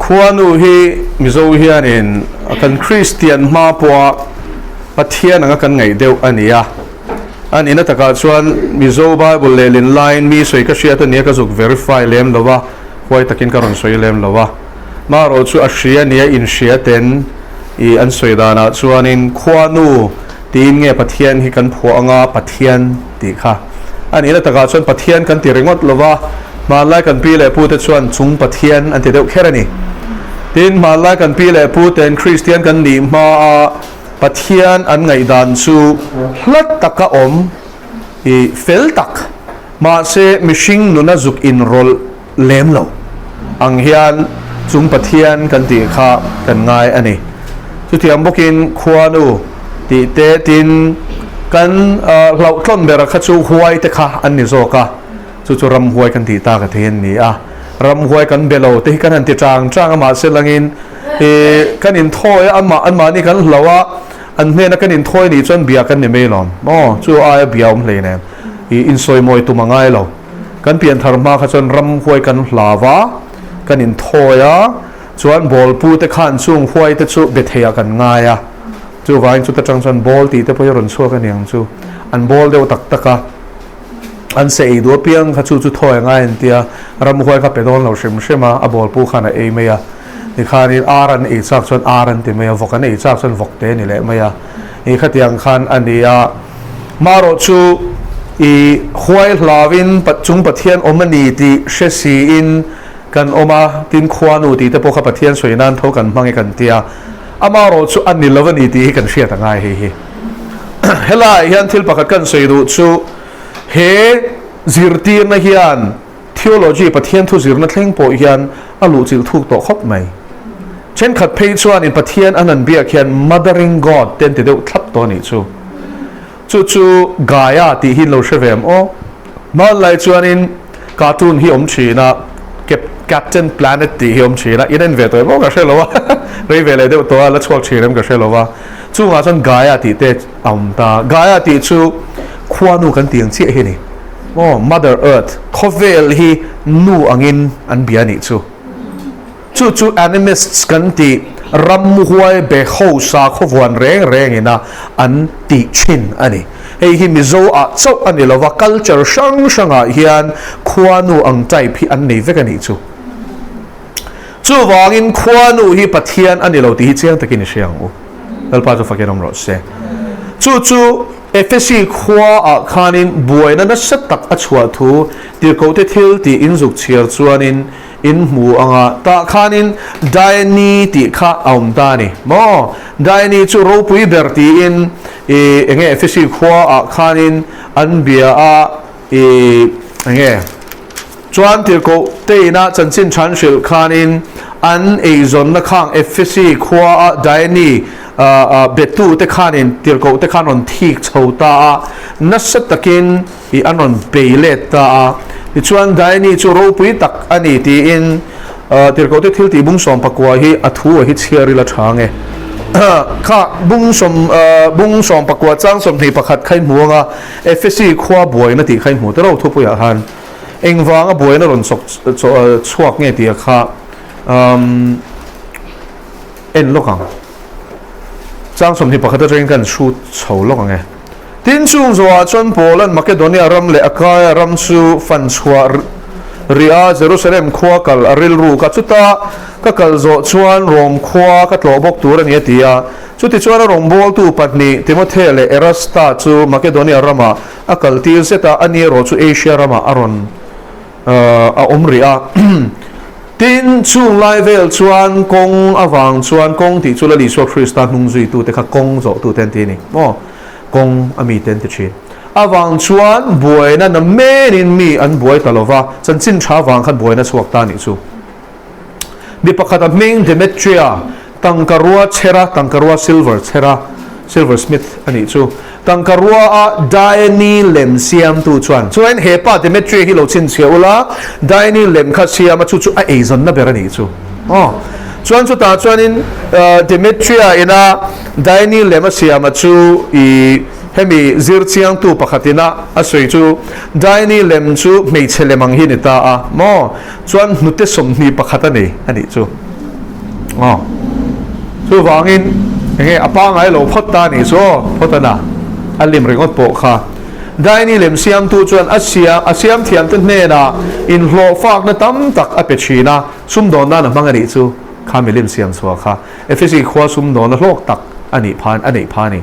Khuanu hi Mizo hianin kan Kristian hma pawha Pathian anga kan ngaih deuh a ni a. A nihna takah chuan Mizo Bible lehlin laiin mi sawi ka hriat a nia ka zuk verify lem lo a, huai takin ka rawn sawi lem lo a. Marawh chu a hria nia inhria ten i an sawi danah chuanin Khuanu tiin nge Pathian hi kan phuah anga Pathian tih kha a nihna takah chuan Pathian kan ti ringawt lo va, hmanlai kan pi leh pute chuan chung Pathian an ti deuh kher a ni. Tin, hmanlai kan pi leh puten Kristian kan nih hmaa Pathian an ngaihdan chu hla taka awm i fel tak, mahse mihring nuna zuk inrawlh lem lo ang hian chung Pathian kan tih kha kan ngai a ni. Chutiang bawkin khuanu tih te tin kan hlauhtlawn bera kha chu huai te kha an ni zawk a, chu chu ramhuai kan tih tak a thei an ni a. Ramhuai kan be lo te hi kan han ti chang chang a, mahse langin kan inthawi a, amah anmahni kan hlauh a, an hnena kan inthawi nih chuan bia kan ni mai lawm maw? Chu aia bia awm hleinem i insawimawi tum a ngai lo. Kan pianthar hma kha chuan ramhuai kan hlau a, kan inthawi a, chuan bawlpu te khan chung huai te chu be theiah kan ngai a, chuvangin chuta tang chuan bawl tih te pawh hi a rawn chhuak a niang chu, an bawl deuh tak tak a, an se ei duh apiang kha chu chu thawi a ngai an tia, ramhuai kha pe dawn lo hrim hrim a, a bawlpu khan a ei mai a, tikhanin ar an ei chak chuan ar an ti mai a, vawk an ei chak chuan vawk te a ni leh mai a, ih khatiang khan a ni a. Marawh chu i huai hlauin chung Pathian awm a ni tih hre siin kan awm a, tin khuanu tih te pawh kha Pathian sawi nan tho kan hmang e kan ti a, amarawh chu a ni lo a ni tih hi kan hriat a ngai hei hi. Helaiah hian thil pakhat kan sawi duh chu he zirtirna hian Theology, Pathian thu zirna thleng pawh hian a luhchilh thuk tawh khawp mai. Thenkhat phei chuanin Pathian an han biak hian Mothering God te an ti deuh thlap tawh a nih chu. Chu chu Gaia tih hi in lo hre ve em aw? Hmanlai chuanin cartoon hi awm thin a, Captain Planet tih hi awm thin a, in en ve tawh em aw ka hre lo a, rei ve leh deuh tawh a, la chhuak thin em ka hre lo a. Chungah chuan Gaia tih te a awm ta. Gaia tih chu khuanu kan tih ang chiah hi a ni. Aw, Mother Earth, khawvel hi nu angin an bia nih chu. Chu chu animists kan tih ramhuai be ho sakhaw vuan reng rengin a an tih thin a ni. Hei hi Mizo ah chauh a ni lova, culture hrang hrangah hian khuanu ang type hi an nei vek a nih chu. Chuvangin khuanu hi Pathian a ni lo tih hi chiang takin i hria ang u. Lalpa chu fakin awm rawh se. Chu chu Efesi khuaah khanin buaina nasa tak a chhuah thu tirhkohte thil tih in zuk chhiar chuanin in hmu ang a, tah khanin Diani tih kha a awm ta a ni maw? Diani chu ropui ber tiin i enge Efesi khuaah khanin an bia a, i enge chuan tirhkoh te ina chanchin than hrilh khanin an eizawnna khang Efesi khuaah Diani Betu te khanin tirhkoh te khan rawn thik chho ta a, nasa takin i an rawn bei let ta a. Tichuan Diane chu ropui tak a ni tiin tirhkoh te thil tih bung sawm pakua hi a thu a hi chhiar ila tha nge. Kha bung sawm bung sawm pakua chang 21 kha i hmu ang a, Efesi khua buaina tih kha i hmu tero thupuiah khan engvanga buaina rawn chawk chhuak nge tih kha En lawk ang. Chang 21 atangin kan chhut chho lawk ang e. Tin chung zawhah chuan Paula'n Makedonia ram leh Akaia ram chu fan chhuah rih a, Jerusalem khua kal a rilru ka. Chuta ka kal zawh chuan Rom khua ka tlawh bawk tur a ni a ti a. Chutichuan a rawngbawltu pahnih Timothea leh Erasta chu Makedonia ramah a kaltir zet a, ani erawh chu Asia ramah a rawn a awm rih a. Tin, chung lai vel chuan kawng avang chuan kawng tih chu Lal Isua Krista hnung zuitute kha kawng zawhtute an ti a ni maw? Kawng a mite an ti thin. Avang chuan buaina na menin mi an buai ta lo va, chanchin tha avang khan buaina chhuak ta a nih chu. Mi pakhat a hming Demetria, tangkarua chhera, tangkarua silver chhera, silver smith a nih chu. Tangkarua a Diane lem siamtu chuan, chuan he pa Demetria hi lo chhinchhiah ula, Diane lem kha siam a, chu chu a eizawnna ber a nih chu. Aw. Chuan chutah chuanin Demetria ina Diane lem a siam a chu i hemi zir chiangtu pakhat ina a sawi chu Diane lem chu hmeichhe lem ang hi a ni ta a maw? Chuan hnute 21 a nei a nih chu. Aw. Chuvangin enge a pangai lo phawt ta nih chu aw, phawt a na. A lim ringawt pawh kha. Daini lem siamtu chuan a siam a siam thiamte hnenah inhlawhfakna tam tak a pe thin a, sumdawn nan a hmang a nih chu. Kha milim siam chhuah kha Efesi khua sumdawn a hlawk tak a nih phan a neih pha a ni.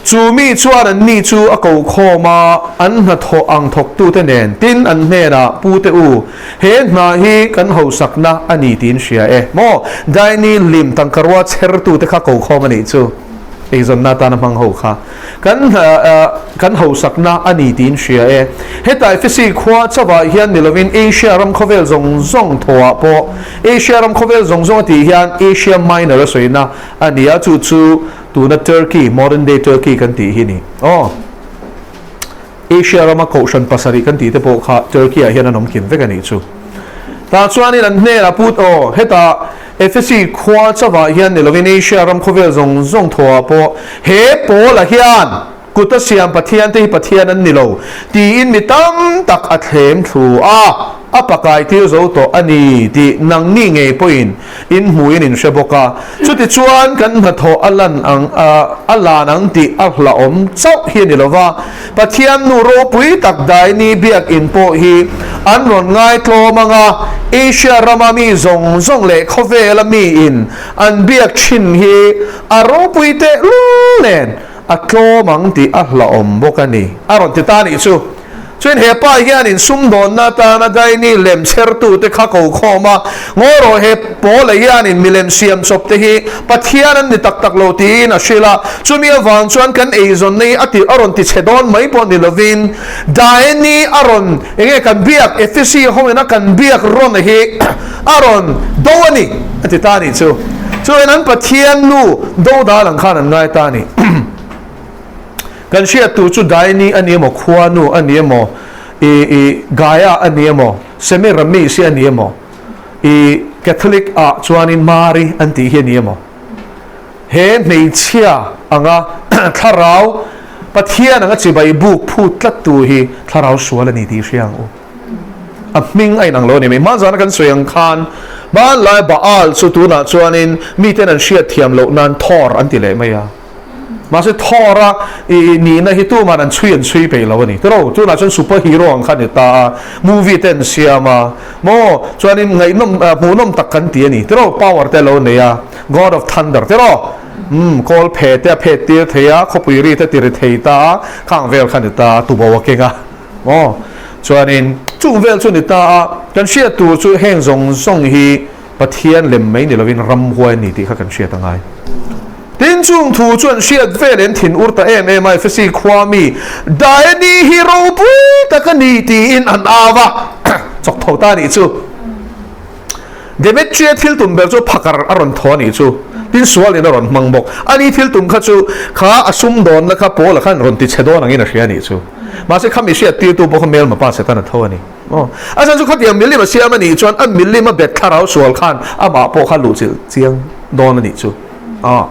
Chu mi chuan an ni chu a ko khawm a, an hnathawh ang thawktute nen, tin an hnenah, Pute u, he hna hi kan hausakna a ni tiin hria e. Maw, Daini lim tangkarua chhertute kha ko khawm a nih chu, eizawnna atana hmang ho kha kan kan hausakna a ni tiin hria e. Heta Efesi khua chavah hian ni lovin Asia ram khawvel zawng zawng thawhah pawh, Asia ram khawvel zawng zawng a tih hian Asia Minor a sawina a ni a, chu chu Tuna Turkey, modern day Turkey kan tih hi ni. Aw. Asia rama kohhran pasarih kan tih te pawh kha Turkey ah hian an awm kim vek a nih chu. Tah chuanin an hnenah put aw, hetah Efesi khua chavah hian ni lovin Asia ram khawvel zawng zawng thawhah pawh he Paula hian kut a siam Pathian te hi Pathian an ni lo tiin mi tam tak a thlem thlu a, a pakai tir zo tawh a ni tih nangni ngei pawhin in hmuin in hre bawk a, chutichuan kan hnathawh a lan ang a lan ang tih a hlauhawm chauh hi a ni lo va, Pathian nu ropui tak Daini biakinn pawh hi an rawn ngaitlawm ang a, Asia rama mi zawng zawng leh khawvela miin an biak thin hi a ropui tehlul nen a tlawm ang tih a hlauhawm bawk a ni, a rawn ti ta a nih chu. Chuan he pa hianin sumdawnna atana Daini lem chhertute kha ko khawm a, Ngawi rawh he Paula hianin milem siam chawp te hi Pathian an ni tak tak lo tiin a hrilh a, chumi avang chuan kan eizawnna hi a ti a rawn ti chhe dawn mai pawh ni lovin Daini a rawn enge kan biak Efesi hoin a kan biak rawn hi a rawn do a ni a ti ta a nih chu. Chuan an Pathian nu do dal ang khan an ngai ta a ni. Kan hriat tur chu Daini a ni emaw, Khuanu a ni emaw, i i Gaia a ni emaw, Semiramis hi a ni emaw, i Catholic ah chuanin Mari an tih hi a ni emaw, he hmeichhia anga thlarau Pathian anga chibai buk phut tlat tu hi thlarau sual a ni tih hria ang u. A hming a inang lo a ni mai. Hmanzana kan sawi ang khan hmanlai Baal chu tunah chuanin miten an hriat thiam loh nan Thor an ti leh mai a. Mahse Thor a i nihna hi tuman an chhui an chhui peih lo a ni. Tiraw, tunah chuan super hero ang kha a ni ta a, movie te an siam a, maw, chuanin ngaihnawm, hmuhnawm tak kan ti a ni. Tiraw, power te a lo nei a, God of Thunder, tiraw, umm, kawl phe te a phet tir thei a, khawpui ri te ti ri thei ta a, khang vel kha a ni ta a, tubo a keng a, maw, chuanin chung vel chu a ni ta a, kan hriat tur chu heng zawng zawng hi Pathian lem mai ni lovin ramhuai a ni tih kha kan hriat a ngai. Tin, chung thu chu an hriat vel en thin ur ta em em a, Efesi khua mi Diani hi ropui tak a ni tiin an au a, chawk tho ta a nih chu. Demetria thil tum ber chu phakar a rawn thaw a nih chu. Tin, sualin a rawn hmang bawk. Ani thil tum kha chu kha a sumdawnna kha Paula khan rawn ti chhe dawn angin a hria a nih chu. Mahse, kha mi hriat tirtu pawh kha Melma pa Satan a tho a ni. Aw, a chhan chu khatiang milim a siam a nih chuan a milim a bet thlarau sual khan amah pawh kha luhchilh chiang dawn a nih chu. Aw,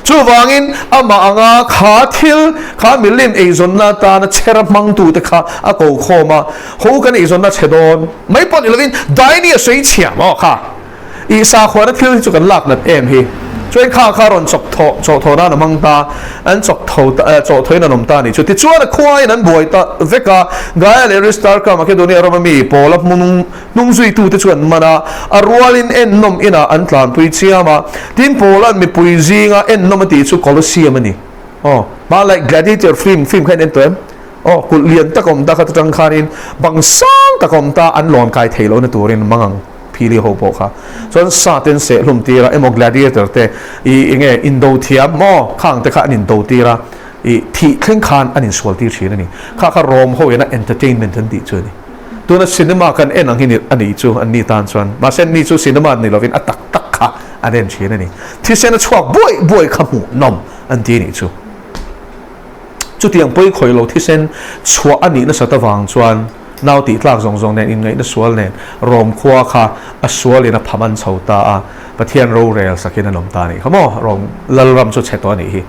chuvangin amah anga kha thil kha milim eizawnna atana chhera hmangtute kha a ko khawm a, ho kan eizawnna chhe dawn mai pawh ni lovin Daini a sawi chhiam aw kha. I sakhuana thil hi chu kan lak nat em hi. Chuan kha kha rawn chawk thawh chawh thawh nan a hmang ta, an chawk tho ta eh chawh thawin an awm ta a nih chu. Tichuan a khuaiin an buai ta vek a, Gaia leh Aristarka Makedonia rama mi Paula hmung hnung zuitute chu an man a, a rualin ennawm inah an tlanpui chiam a. Tin Paula'n mipui zinga ennawm a tih chu Colosseum a ni. Aw, hmanlai Gladiator film film kha in en tawh em? Aw, kulh lian tak a awm ta kha atang khanin bang sang tak a awm ta, an lawn kai thei lohna turin mang ang. Phili ho pawh kha chuan sa te an seh hlum tir a, emaw gladiator te i enge indo thiam maw khang te kha an indo tir a, i thih thleng khan an insual tir thin a ni. Kha kha Rome ho ina entertainment an tih chu a ni. Tuna cinema kan en ang hi a ni chu an ni tan chuan mahse an ni chu cinema ni lovin a tak tak kha an en thin a ni. Thisen a chhuak buai buai kha hmuh nawm an ti a nih chu. Chutiang pawi khawih lo thisen chhuah a nih nasat avang chuan nau tih tlak zawng zawng nen inngaihna sual nen Rom khua kha a sualin a pham an chho ta a, Pathian rorel sakin an awm ta a nih kha maw? Rom lalram chu chhe tawh a nih hi.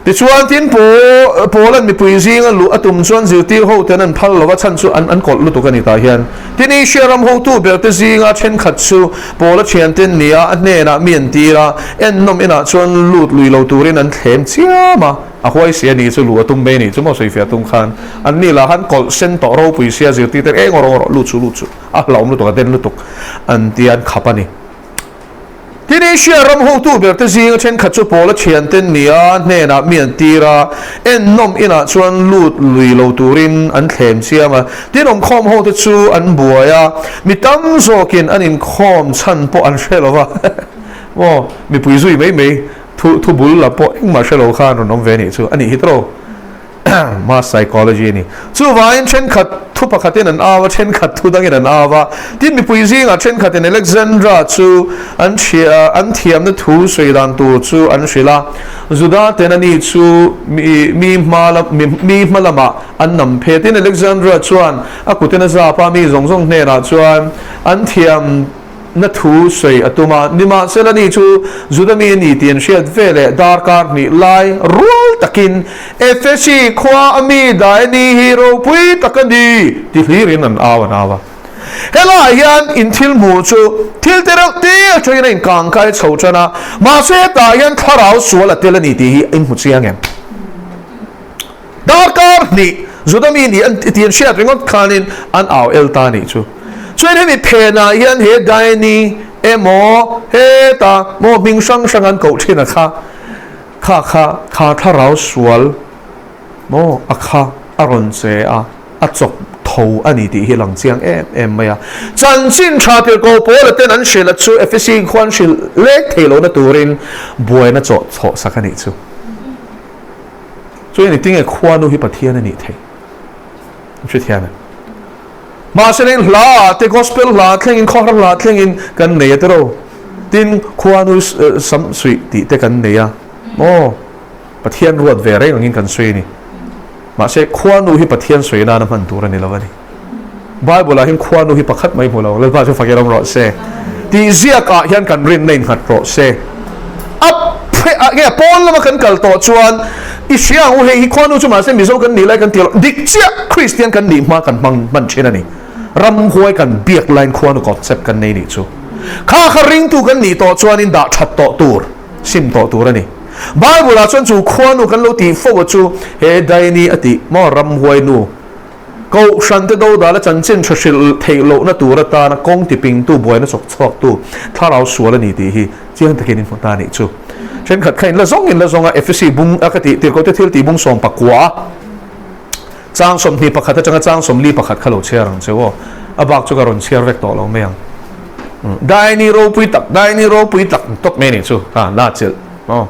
Tichuan, tin Paula'n mipui zinga luh a tum chuan zirtir hoten an phal lo va, chhan chu an an kawlh lutuk a ni tah hian. Tin, Asia ram hotu berte zinga thenkhat chu Paula thianten nia a hnenah mi an tir a, ennawm inah chuan lut lui lo turin an thlem chiam a. A huai si a ni chu luh a tum mai a nih chu maw sawifiah tum khan. Anni lah khan kawlh sen tawh ropui sia zirtir ten eng rawh rawh lut suh lut suh a hlauhawm lutuk a den lutuk an tia an khap a ni. Tin, Asia ram hotu berte zinga thenkhat chu Paula thianten nia hnenah mi an tir a, ennawm inah chuan lut lui lo turin an thlem chiam a. Tin, awmkhawm hote chu an buai a, mi tam zawkin an inkhawm chhan pawh an hre lo va. Maw, mipui zui mai mai thu thu bul la pawh engmah hre lo khan rawn awm ve nih chu a nih hi tawh. Mass psychology a ni. Chuvangin thenkhat thu pakhatin an au a, thenkhat thu dangin an au a. Tin, mipui zingah thenkhatin Alexandra chu an an thiamna thu sawi dan tur chu an hrilh a. Juda ten ani chu mi mi hma lam mi hma lamah an nam phe. Tin, Alexandra chuan a kutin a zap a, mi zawng zawng hnenah chuan an thiam Na thu sawi a tum a, nimahsela ni chu Juda mi a ni tih an hriat ve leh darkar hnih lai rual takin Efesi khua a mi Daeni hi ropui tak a ni ti hlirin an au an au a. Helaiah hian in thil hmuh chu thil te reuh te atangin a inkangkai chho tan a, mahse hetah hian thlarau sual a tel a ni tih hi in hmu chiang em? Darkar hnih Juda mi nih an ti an hriat ringawt khanin an au el ta nih chu. Chuan hemi phenah hian he Daini emaw heta maw hming hrang hrang an koh thin a kha kha kha kha thlarau sual maw a kha a rawn che a a chawk tho a ni tih hi lang chiang em em mai a. Chanchin tha tirhkoh Paula ten an hrilh a chu Efesi khuan hrilh lek thei lohna turin buaina chawh chhawh sak a nih chu. Chuan engtin nge khuanu hi Pathian a nih theih? An hrethiam em? Mahse leng hla ah te gospel hla thlengin khawhar hla thlengin kan nei a tiro. Tin khuanu sam suih tih te kan nei a. Maw? Pathian ruat ve reng angin kan sawi a ni. Mahse khuanu hi Pathian sawi nana hman tur a ni lo a ni. Bible ah hian khuanu hi pakhat mai hmu lo, Lalpa chu fakir awm rawh se. Tih ziak ah hian kan rinna in nghat rawh se. A phe ah nge pawn lama kan kal tawh chuan i hria ang u hei hi khuanu chu mahse Mizo kan nih lai kan ti lo, dik chiah Kristian kan nih hma kan hmang hman thin a ni. Ramhuai kan biak laiin khuanu concept kan nei nih chu. Kha kha ringtu kan nih tawh chuanin dah that tawh tur, sim tawh tur a ni. Bible ah chuan chu khuanu kan lo tih fo a chu he Daini a tih maw ramhuai nu Kohhran te dodala chanchin tha hrilh theih lohna tur atana kawng tipingtu buaina chawk chhuaktu thlarau sual a ni tih hi chiang takin in hmu ta a nih chu. Thenkhat kha in la zawng in la zawng a, Efesi bung a ka tih tirhkoh te thil tih bung 19 a chang 21 atanga chang 41 kha lo chhiar ang che aw. A bak chu ka rawn chhiar vek tawh lo mai ang. Daini ropui tak, daini ropui tak tawp mai a nih chu. Ha, la chilh aw.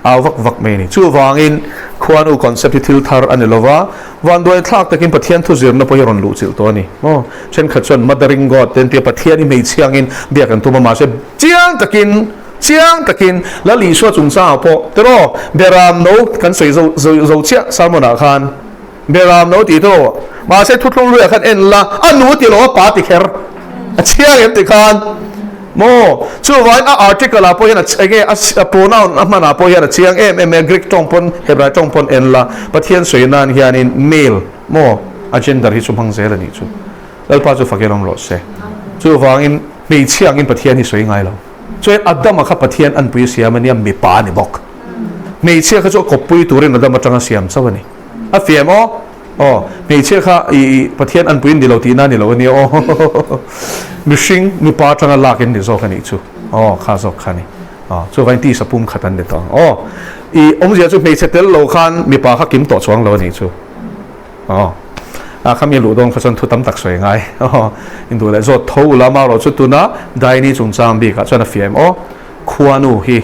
Au vak vak mai a ni. Chuvangin khuanu concept hi thil thar a ni lo va, vanduai thlak takin Pathian thu zirna pawh hi a rawn luh chilh tawh a ni. Maw? Thenkhat chuan Mothering God te an ti a, Pathian hi hmeichhia angin biak an tum a, mahse chiang takin, chiang takin Lal Isua chungchangah pawh tiraw Beram no kan sawi zo zo chiah sermon ah khan Beram no tih tiraw mahse thuthlung luiah khan en la, a nu ti lo a pa ti kher a chiang em ti khan. Maw? Chuvangin a article ah pawh hian a enge a pronoun a hman ah pawh hian a chiang em em e, Greek tawng pawn Hebrai tawng pawn en la, Pathian sawi nan hianin male maw a gender hi chu hmang zel a nih chu. Lalpa chu fakin awm rawh se. Chuvangin hmeichhia angin Pathian hi sawi ngai lo. Chuan Adama kha Pathian anpui a siam a nia, mipa a ni bawk. Hmeichhia kha chu a kawppui turin Adam atanga siam chauh a ni. A fiam aw. Aw, hmeichhia kha i Pathian anpui ni lo tihna ni lo a nia aw. Mihring mipa atanga lak in ni zawk a nih chu. Aw, kha zawk kha a ni. Aw, chuvangin tisa pum khat an ni tawh ang. Aw, i awmzia chu hmeichhe tel lo khan mipa kha kim tawh chuang lo a nih chu. Aw, a kha mi luh dawn kha chuan thu tam tak sawi ngai. Aw, induh leh zawt tho ula amaherawh chu tuna Daini chungchang bikah chuan a fiah em aw, khuanu hi.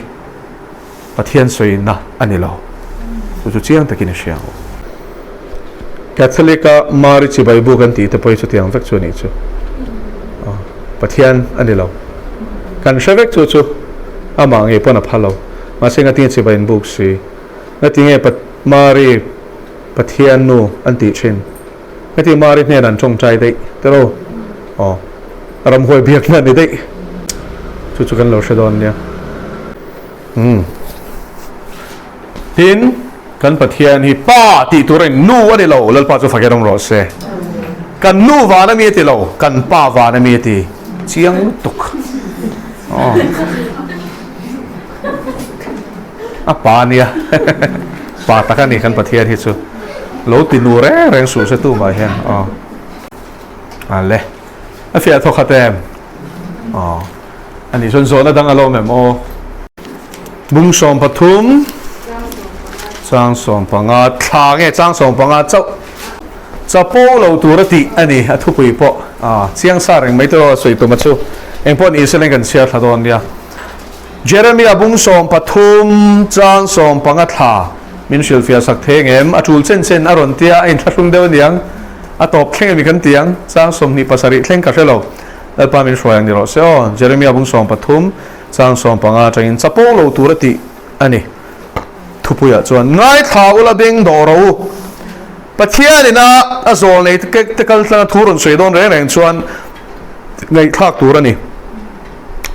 Pathian sawina a ni lo. Chu chu chiang takin a hria ang. Catholic a Mari chibai bu kan tih te pawh hi chutiang vek chu a nih chu. Pathian a ni lo. Kan hre vek chu chu amah ngei pawn a pha lo. Mahse ngatinge chibai in buk si? Ngatinge Mari Pathian nu an tih thin? Heti Mari hnen an tawngtai daih tiraw? Aw, ramhuai biakna a ni daih. Chu chu kan lo hre dawn nia. Umm. Tin. Kan Pathian hi Pa tih tur a ni, Nu a ni lo, Lalpa chu fak erawng rawh se. Kan nu van a mi a ti lo, kan pa van a mi a ti. Chiang lutuk. Aw. A pa nia. Pa tak a ni kan Pathian hi chu. Lo ti nu reng reng suh se tumah hian. Aw. Ale. A fiah thawk khat em? Aw. A nih chuan zawhna dang a lo awm em aw? Bung 13, chang 15, thla nge chang 15 chauh chapo lo tur a tih a ni, a thupui pawh a chiang sa reng mai te erawh a sawi tum a chu. Engpawh ni se leng kan chhiar thla dawn nia. Jeremia bung 13, chang 15 thla min hrilhfiah sak thei engem? A tul chen chen a rawn tia a inthlahrung deuh aniang, a tawp thleng emi kan ti ang, chang 27 thleng ka hre lo. Lalpa min hruai ang ni rawh se aw. Jeremia bung 13, chang 15 atangin chapo lo tur a tih a ni. Thupuiah chuan, Ngaithla ula beng dawh rawh u. Pathianin a a zawl nei te kal tlanga thu rawn sawi dawn reng reng chuan ngaihthlak tur a ni.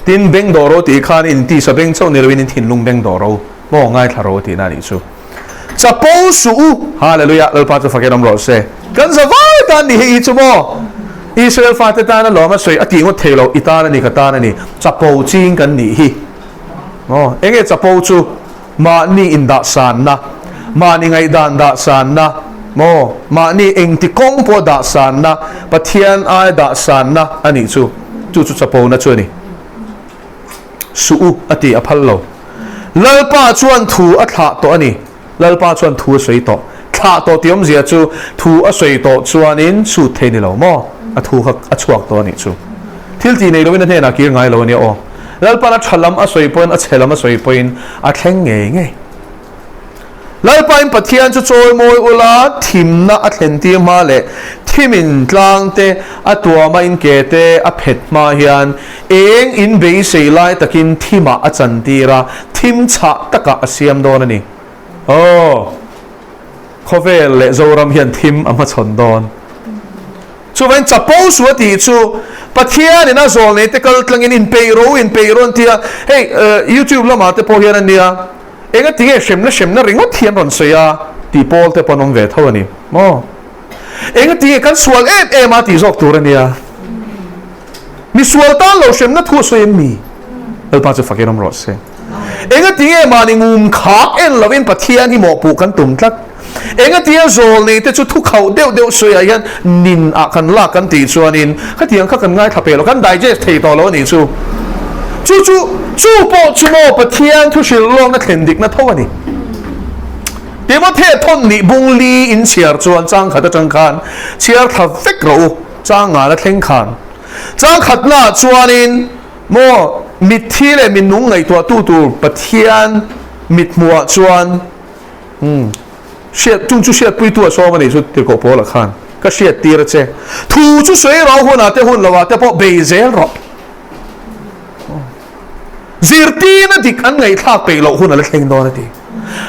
Tin, beng dawh rawh tih khan in tisa beng chauh ni loin in thinlung beng dawh rawh u. Maw ngaithla rawh u tihna a nih chu. Chapo suh u! Hallelujah! Lalpa chu fakin awm rawh se. Kan za vai tan ni hei hi chu maw? Israel fate tana lawm a sawi a tih ngawt thei lo, i tan a ni, ka tan a ni. Chapo ching kan nih hi. Maw? Enge chapo chu? Mahni indahsanna, mahni ngaihdan dahsanna, maw? Mahni engti kawng pawh dahsanna, Pathian aia dahsanna a nih chu. Chu chu chapona chu a ni. Suh u, a ti a phal lo. Lalpa chuan thu a thlah tawh a ni. Lalpa chuan thu a sawi tawh. Thlah tawh tih awmzia chu thu a sawi tawh chuanin chhut thei ni lo maw? A thu kha a chhuak tawh a nih chu. Thil tih nei loin a hnenah kir ngai lo a nia aw. Lalpa'n a tha lam a sawi pawhin a chhe lam a sawi pawhin a thleng ngei ngei. Lalpain Pathian chu chawimawi ula thimna a thlen tir hma leh thimin tlang te a tuama in ke te a phet hma hian eng in beisei lai takin thimah a chan tir a, thim chhah takah a siam dawn a ni. Aw! Khawvel leh Zoram hian thim a hmachhawn dawn. Chuvangin chapo su a tih chu Pathianin a zawl nei te kal tlangin inpeih ro inpeih ro an ti a, hei YouTube lamah te pawh hian a nia, enga tinge hremna hremna ringawt hi an rawn sawi a tih pawl te pawh an awm ve tho a ni maw? Enga tinge kan sual em em a tih zawk tur a nia. Mi sual tan lo hremna thu a sawi em mi? Lalpa chu fakin awm rawh se. Enga tinge mahni ngum khak en lovin Pathian hi mawhpuh kan tum tlat? Enga tinge zawl nei te chu thu khauh deuh deuh sawiah hian nin ah kan lak kan tih chuanin khatiang kha kan ngaithla pe lo, kan digest thei tawh lo a nih chu. Chu chu chu pawh chu maw Pathian thu hrilh lawkna thlen dikna tho a ni. Timothea thawn nih bung li in chhiar chuan chang khat atang khan chhiar thla vek rawh u, chang ngana thleng khan. Chang khatnaah chuanin Maw, mitthi leh minung ngaihtuahtu tur Pathian mithmuhah chuan umm hriat chung chu hriatpuitu a sawm a nih chu tirhkoh Paula khan ka hriattir a che. Thu chu sawi rawh hunah te hun lovah te pawh bei zel rawh. Zirtirna dik an ngaihthlak peih loh hun a la thleng dawn a ti.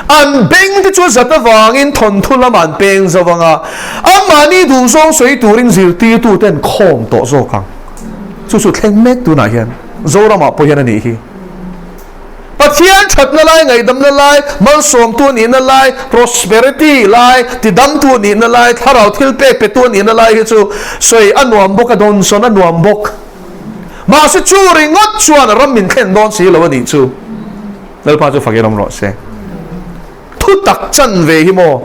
An beng te chu zat avangin thawnthu lamah an peng zo ang a, anmahni duhzawng sawi turin zirtirtu te an khawm tawh zawk ang. Chu chu thleng mek tunah hian Zoramah pawh hian a nih hi. Pathian thatna lai, ngaihdamna lai, malsawmtu a nihna lai, prosperity lai, tidamtu a nihna lai, thlarau thil pek petu a nihna lai hi chu sawi a nuam bawk a, dawnsawn a nuam bawk. Mahse chu ringawt chuan ram min thlen dawn si lo a nih chu. Lalpa chu fakin awm rawh se. Thu tak chan ve hi maw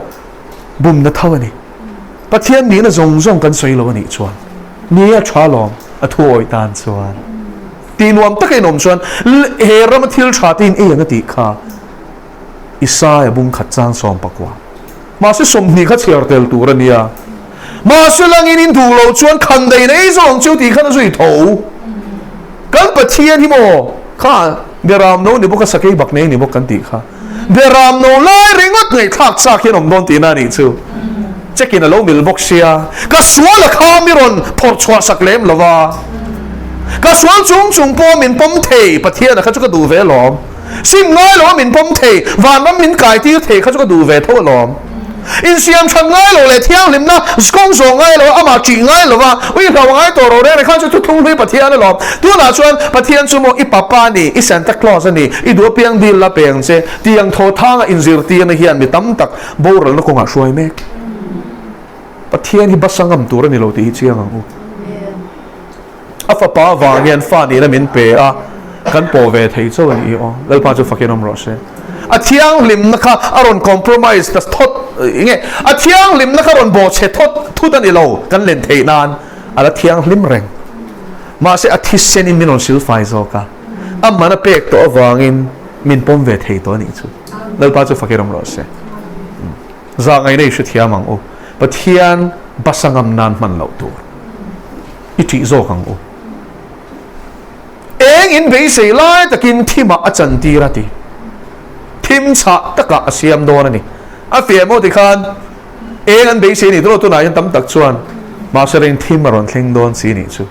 bumna tho a ni. Pathian nihna zawng zawng kan sawi lo a nih chuan ni a tha lawm a thu awih tan chuan tih nuam taka in awm chuan he rama thil tha te in ei ang a tih kha Isaia bung khat chang 19. Mahse 20 kha chhiar tel tur a nia. Mahse langin in duh loh chuan khan daih in ei zawk ang cheu tih khan a zui tho. Kan Pathian hi maw kha Beram no ni bawk a sakei bak nei ni bawk kan tih kha. Beram no lai ringawt ngaihthlak chak hian awm dawn tihna a nih chu. Check in a lo mil bawk sia. Ka sual a kha mi rawn phawrh chhuah sak lem lo va. Ka sual chung chung pawh min pawm thei Pathian a kha chu ka duh ve alawm. Sim ngai lo a min pawm thei, vanram min kai tir thei kha chu ka duh ve tho alawm. Insiam that ngai lo leh thianghlimna kawng zawh ngai lo a, amah ṭih ngai lo va, ui hlau ngai tawh ro reng reng khan chu thuthlung hlui Pathian alawm. Tunah chuan Pathian chu maw i papa a ni, i Santa Claus a ni, i duh apiang dil la pe ang che, tiang thaw thanga inzirtirna hian mi tam tak boralna kawngah hruai mek. Pathian hi basa ngam tur a ni lo tih hi chiang ang u. A fapa avang hian fa nihna min pe a, kan pawh ve thei chauh a ni aw. Lalpa chu fakin awm rawh se. A thianghlimna kha a rawn compromise ta thawt enge a thianghlimna kha rawn bawhchhe thawt thut a ni lo kan len theih nan a la thianghlim reng. Mahse a thisenin min rawn silfai zawk a, a man a pek tawh avangin min pawm ve thei tawh a nih chu. Lalpa chu fakin awm rawh se. Zahngaihna i hrethiam ang u. Pathian basa ngam nan hman loh tur i ṭih zawk ang u. Eng in beisei lai takin thimah a chantir a ti. Thim chhah takah a siam dawn a ni. A fiah maw tikhan eng an beisei ni tawh tunah hian tam tak chuan mahse reng thim a rawn thleng dawn si nih chu.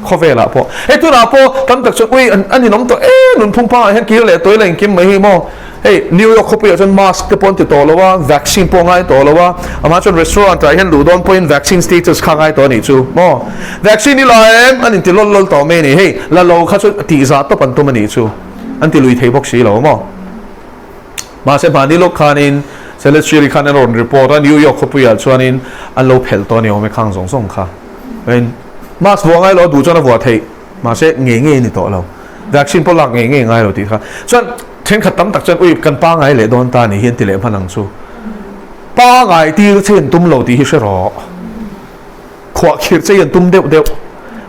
Khawvelah pawh hei tunah pawh tam tak chuan ui an inawm tawh e nunphung pangah hian kir leh tawih la engkim mai hi maw hei New York khawpuiah chuan mask te pawh an ti tawh lo a vaccine pawh a ngai tawh lo a amah chuan restaurant ah hian luh dawn pawhin vaccine status kha a ngai tawh a nih chu maw vaccine i la em an inti lawl lawl tawh mai a ni hei la lo kha chu tihzah tawp an tum a nih chu an ti lui thei bawk si lo maw. Mahse hmani lawk khanin Celestial khan an rawn report a, New York khawpuiah chuanin an lo phelh tawh a ni awm e khang zawng zawng kha. Chuan mask vuah ngai lo a duh chuan a vuah theih, mahse ngei ngei a ni tawh lo. Vaccine pawh lak ngei ngei ngai lo tih kha. Chuan thenkhat tam tak chuan ui kan pangai leh dawn ta ni hi an ti leh hman ang chu. Pangai tir che an tum lo tih hi hre rawh. Khuah khirh che hi an tum deuh deuh.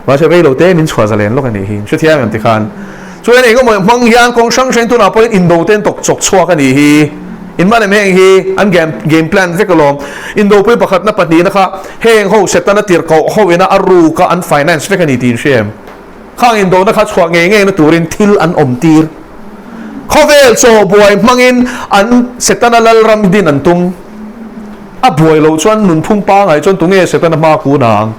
Mahse rei lo te min chhuah zalen lawk a nih hi. Hrethiam em tikhan. Chuan eng emaw hmang hian kawng hrang hrang tunah pawhin indo te an tawk chawk chhuak a nih hi. In man em heng hi an game game plan vek alawm. Indopui pakhatna pahnihna kha heng ho Setana tirhkoh ho ina a ruka an finance vek a ni tih in hria em? Khang indona kha chhuah ngei ngeina turin thil an awm tir. Khawvel chaw buai hmangin an Setana lalram din an tum. A buai loh chuan nunphung pangai chuan tunge Setana hma kun ang?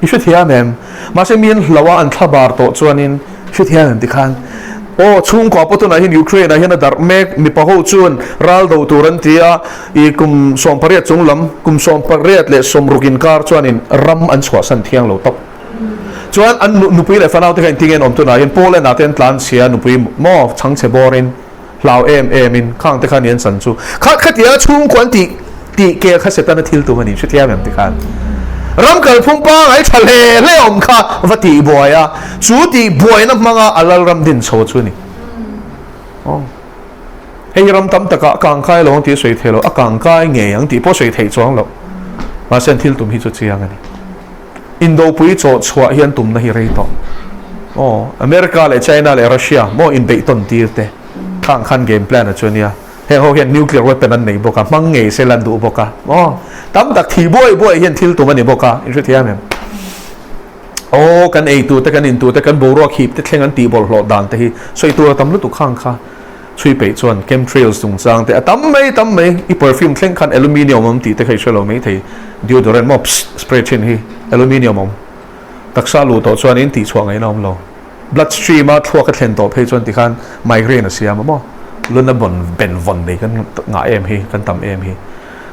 I hrethiam em? Mahse mi an hlauh a, an thlabar tawh chuanin hrethiam em tikhan aw chhungkua pawh tunah hian Ukraine ah hian a darh mek, mipa ho chuan ral do tur an ti a, i kum 18 chung lam, kum 86 inkar chuanin ram an chhuahsan thiang lo tawp. Chuan an nupui leh fanau te kha engtin nge an awm tunah hian Poland ah te an tlan chhia nupui maw chhangchhe bawr in hlau em em in khang te kha ni an chan chu kha khatia chhungkua an tih tih kel kha Setana thil tum a ni hrethiam em tikhan ram kalphung pangai tha hle hle awm kha va tih buai a chu tih buaina hmanga a lal ram din chho chu a ni aw hei ram tam takah a kangkai lo ang tih a sawi thei lo a kangkai ngei ang tih pawh a sawi theih chuang loh mahse an thil tum hi chu chiang a ni. Indopui chawh chhuah hian tumna hi rei tawh. Aw, America leh China leh Russia maw inbeih tawn tir te khang khan game plan a chu ania. Heng ho hian nuclear weapon an nei bawk a, hmang ngei se lan duh bawk a. Aw, tam tak thi buai buai hian thil tum a ni bawk a, in hrethiam em? Aw, kan ei tur te, kan in tur te, kan boruak hip te thleng an tih bawlhhlawh dan te hi sawi tur a tam lutuk khang kha. Chhui peih chuan chemtrails chungchang te a tam mai tam mai, i perfume thleng khan aluminium awm tih te kha i hre lo mai thei, deodorant maw pssst spray thin hi aluminium awm taksa luh tawh chuan in tihchhuah ngaihna awm lo, blood stream a thluak a thlen tawh phei chuan tikhan migraine a siam a maw, luna bawn ben vawn nei kan ngah em hi kan tam em hi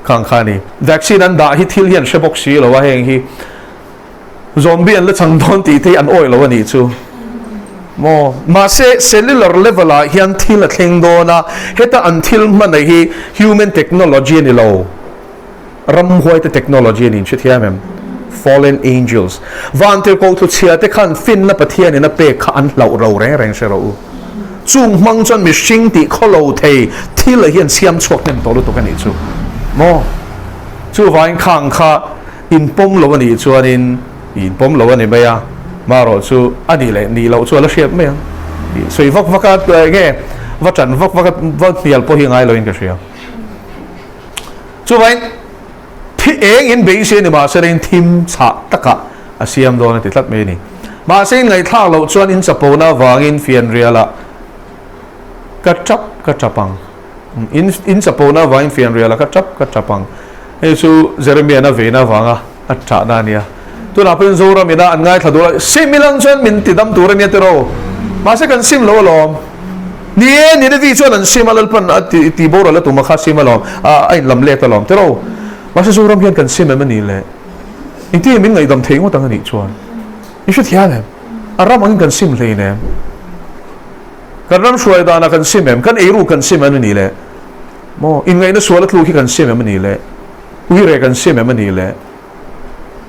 khang kha a ni. Vaccine an dah hi thil hi an hre bawk si lo a heng hi. Zombie an la chang dawn tih te hi an awih lo a nih chu maw. Mahse cellular level ah hian thil a thleng dawn a, heta an thil hman a hi human technology a ni lo, ramhuai te technology a ni, in hrethiam em? Fallen angels, vantirhkoh thluchhia te khan finna Pathian in a pek kha an hlauh ro reng reng hre rawh u. Chung hmang chuan mihring tih khawlo thei thil a hian siam chhuak hnem tawh lutuk a nih chu maw. Chuvangin khang kha In pawm lo a nih chuanin i in pawm lo a ni mai a, marawh chu a nih leh nih loh chu a la hriat mai ang. I sawi vak vak a, eng nge va ṭan vak vak a, va hnial pawh hi a ngai loin ka hria. Chuvangin thi eng in beisei a ni mahse in thim chhah takah a siam dawn a ti tlat mai a ni. Mahse in ngaihthlak loh chuan in chapona avangin fianrialah ka ṭap ka ṭap ang. In in chapona avangin fianrialah ka ṭap ka ṭap ang. Hei chu Jeremiah-na veina avanga a ṭahna a nia. Tunah pawhin Zoram ina an ngaithla duh a, sim ilang chuan min ti dam tur a nia tiraw? Mahse kan sim lo alawm. Ni e, Ninevi chuan an sim a, Lalpan a ti boral a tum a kha sim alawm, a inlam let alawm tiraw? Mahse Zoram hian kan sim em a nih le? Engtin min ngaihdam thei ngawt ang a nih chuan? I hrethiam em? A ram angin kan sim hlein em? Kan ram hruai danah kan sim em? Kan eiru kan sim em a nih le? Maw? Inngaihna sual a tluk hi kan sim em a nih le? Uire kan sim em a nih le?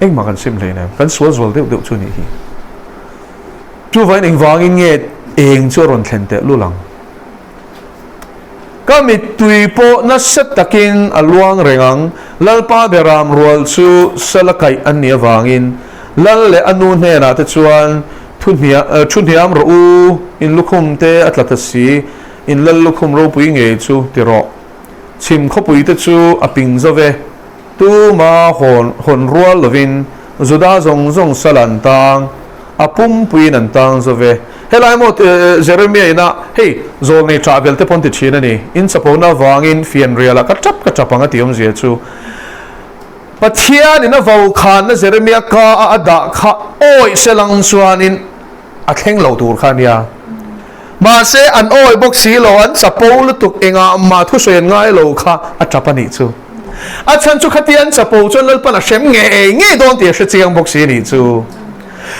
Engmah kan sim hlein em? Kan sual zual deuh deuh chu a nih hi. Chuvain engvangin nge eng chu a rawn thlen teh lul ang? Ka mittui pawh nasa takin a luang reng ang, Lalpa Beram rual chu sala kaih an nih avangin Lal leh a nu hnenah te chuan thu thu hniam rawh u, in lukhum te a tla ta si, in Lal lukhum ropui ngei chu ti rawh. Chhim khawpui te chu a ping zo ve. Tuma hawn hawn rual lovin Juda zawng zawng sal an tang, a pumpuiin an tang zo ve. Helai maw Jeremia ina hei zawlnei ṭah bel te pawn ti ṭhin a ni. In chapona avangin fianrialah ka ṭap ka ṭap ang a tih awmzia chu Pathianin a vokhanna Jeremia ka a a dah kha awih se lang chuanin a thleng lo tur kha a nia. Mahse an awih bawk si lo, an chapo lutuk engah mah thusawi an ngai lo kha a ṭap a nih chu. A chhan chu khatia an chapo chuan Lalpan a hrem ngei ngei dawn tih a hre chiang bawk si a nih chu.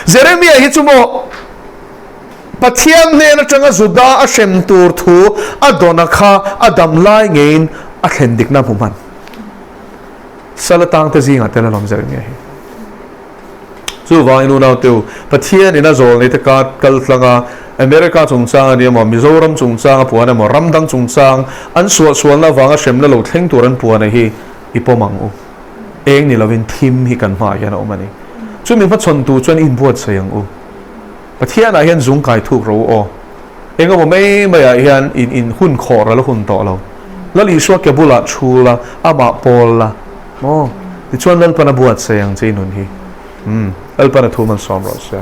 Jeremia hi chu maw Pathian hnen atanga Juda a hrem tur thu a dawna kha a dam lai ngeiin a thlen dikna hmu hman. Sal atang te zingah tel alawm Jeremia hi. Chuvangin unau teu, Pathianin a zawlnei te ka kal tlang a, America chungchang a ni emaw, Mizoram chungchang a puan emaw, ram dang chungchang an suahsualna avanga hremna lo thleng tur an puan a hi i pawm ang u. Eng ni lovin thim hi kan hmaah hian a awm a ni. Chumi hmachhawn tur chuan i inbuatsaih ang u. Pathianah hian zung kai thuk ro u aw. Engemaw mai maiah hian in in hun khawh ral a hun tawh lo. Lal Isua ke bulah thu la, amah pawl la. Maw? Tichuan Lalpan a buatsaih ang che i nun hi. Umm, Lalpan a thu malsawm rawh se.